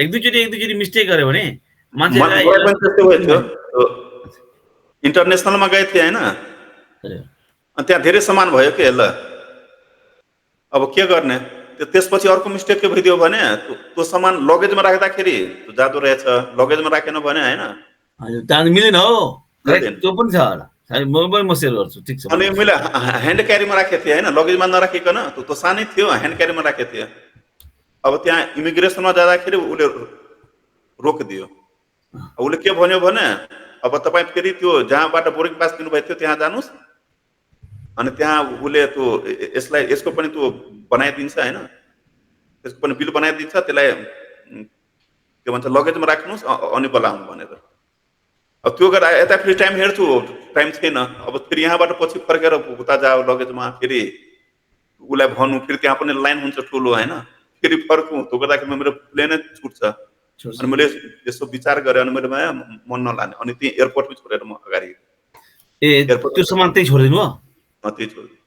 एक दुईचोटि मिस्टेक गर्यो भने मलाई मान्छेलाई पनि त्यस्तै भएको थियो इन्टरनेसनलमा गएको थिएँ होइन अनि त्यहाँ धेरै सामान भयो कि ल अब के गर्ने त्यसपछि अर्को मिस्टेक के भइदियो भने त्यो सामान लगेजमा राख्दाखेरि त्यो जादु रहेछ लगेजमा राखेन भने होइन हजुर त्यहाँ मिलेन हो मिल्दैन। त्यो पनि छ होला म सेयर गर्छु ठिक छ अनि मैले ह्यान्ड क्यारीमा राखेको थिएँ होइन लगेजमा नराखिकन त्यो सानै थियो ह्यान्ड क्यारीमा राखेको थिएँ अब त्यहाँ इमिग्रेसनमा जाँदाखेरि उसले रोकिदियो उसले के भन्यो भने अब तपाईँ फेरि त्यो जहाँबाट बोर्डिङ पास दिनुभएको थियो त्यहाँ जानुहोस् अनि त्यहाँ उसले त्यो यसको पनि त्यो बनाइदिन्छ होइन त्यसको पनि बिल बनाइदिन्छ त्यसलाई के भन्छ लगेजमा राख्नुहोस् अनि बोलाउनु भनेर अब त्यो गरेर यता फेरि टाइम हेर्छु टाइम छैन अब फेरि यहाँबाट पछि फर्केर उता जाऊ लगेजमा फेरि उसलाई भन्नु फेरि त्यहाँ पनि लाइन हुन्छ ठुलो होइन फेरि फर्कौँ त्यो गर्दाखेरि मेरो प्लेनै छुट्छ अनि मैले यसो विचार गरेँ अनि मैले मन नलाने अनि त्यही एयरपोर्टमै छोडेर म अगाडि ए त्यो सामान त्यही छोडिदिनु हो त्यही छोडिदिएँ